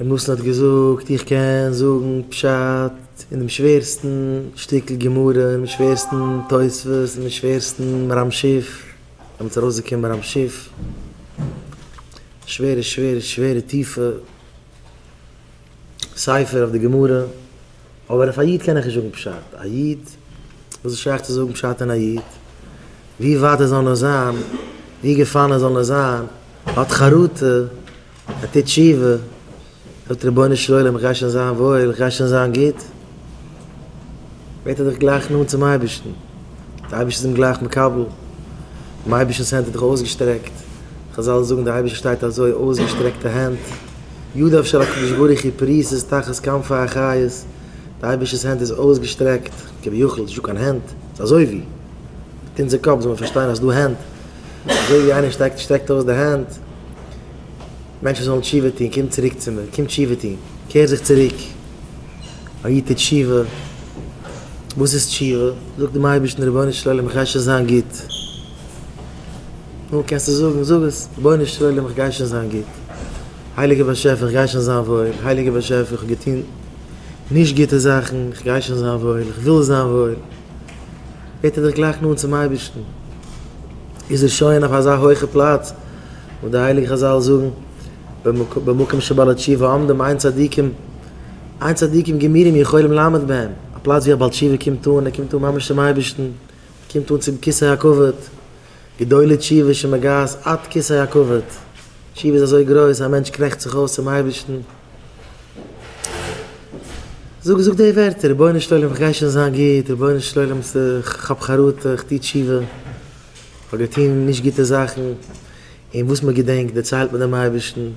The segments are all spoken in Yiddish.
רבי נתן האט געזאגט, איך קען זאגן פשט אין דעם שווערסטן שטיקל גמרא, אין דעם שווערסטן תוספות, אין דעם שווערסטן מהר"ם שיף, דעמאלטס איז ארויסגעקומען מהר"ם שיף, שווערע שווערע שווערע טיפע ספר אויף די גמרא, אבער אויף א איד קען איך נישט זאגן פשט, א איד, וואס איז שייך צו זאגן פשט אין א איד? ווי ווייט ער זאל נאר זיין, ווי געפאלן ער זאל נאר זיין, האט חרטה, ער טוט תשובה, זאגט רבונו של עולם איך גיי שוין זיין וואויל, איך גיי שוין זיין גוט, ווערט ער דאך גלייך נאנט צום אייבערשטן, דער אייבערשטער איז אים גלייך מקבל, דעם אייבערשטנ'ס הענט איז דאך אויסגעשטרעקט, חזל זאגן דער אייבערשטער שטייט אזוי אויסגעשטרעקטע הענט, ידיו של הקדוש ברוך הוא פרוסות תחת כנפי החיות, דער אייבערשטער'ס הענט איז אויסגעשטרעקט, כביכול, ס'איז נישטא קיין הענט, ס'איז אזוי ווי, מיט אונזער קאפ זאל מען פארשטיין אז ס'איז דא הענט, אזוי ווי איינער שטרעקט שטרעקט אויס די הענט, מענטשן זאלן תשובה טון, קום צוריק צו מיר, קום תשובה טון, קער זיך צוריק, א איד טוט תשובה, וואס איז תשובה? זאג דעם אייבערשטן, רבונו של עולם איך גיי שוין זיין גוט, נו, קענסטו זאגן, זאג עס, רבונו של עולם איך גיי שוין זיין גוט, הייליגער באשעפער איך גיי שוין זיין וואויל, הייליגער באשעפער איך האב געטון נישט גוטע זאכן, איך גיי שוין זיין וואויל, איך וויל זיין וואויל. ווערט ער דאך גלייך נאנט צום אייבערשטן, איז ער שוין אויף אזא הויכע פלאץ, וואס די הייליגע חזל זאגן, במקום שבעלי תשובה עומדים אין צדיקים, אין צדיקים גמורים יכולים לעמוד בהם, א פלאץ ווי א בעל תשובה קומט אן, ער קומט אן ממש צום אייבערשטן, ער קומט אן צום כסא הכבוד, גדולה תשובה שמגעת עד כסא הכבוד, תשובה איז אזוי גרויס, א מענטש קרעכצט זיך אויס צום אייבערשטן, זאג זאג די ווערטער, רבונו של עולם איך גיי שוין זיין גוט, רבונו של עולם כ'האב חרטה, איך טו תשובה, כ'האב געטון נישט גוטע זאכן, און וואס מען געדענקט דערציילט מען דעם אייבערשטן,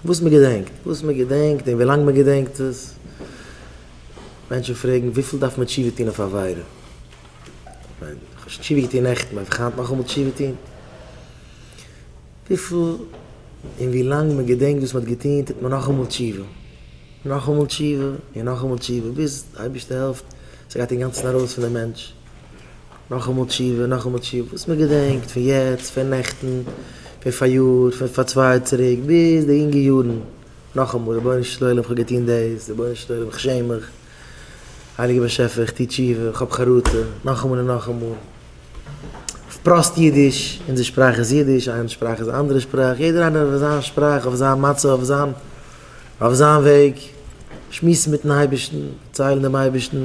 וואס מען געדענקט, וואס מען געדענקט און ווילאנג מען געדענקט עס, מענטשן פרעגן וויפיל דארף מען תשובה טון אויף א עבירה? כ'מיין, כ'האב שוין תשובה געטון נעכטן, דארף איך היינט נאכאמאל תשובה טון? וויפיל און ווי לאנג מען געדענקט וואס מען האט געטון טוט מען נאכאמאל תשובה, נאכאמאל תשובה און נאכאמאל תשובה ביז די אייבערשטער העלפט ס'גייט אינגאנצן ארויס פון די מענטש, נאכאמאל תשובה נאכאמאל תשובה וואס מען געדענקט פון יעצט פון נעכטן פון פאריאר פון פאר צוויי יאר צוריק ביז די יונגע יארן, נאכאמאל רבונו של עולם איך האב געטון דאס, רבונו של עולם איך שעם מיך, הייליגער באשעפער איך טו תשובה איך האב חרטה, נאכאמאל און נאכאמאל. אויף פראסט אידיש, אונזער שפראך איז אידיש, איינעמס שפראך איז א אנדערע שפראך, יעדער איינער אויף זיין שפראך, אויף זיין מצב, אויף זיין אויף זיין וועג, שמועסן מיטן אייבערשטן, דערציילן דעם אייבערשטן.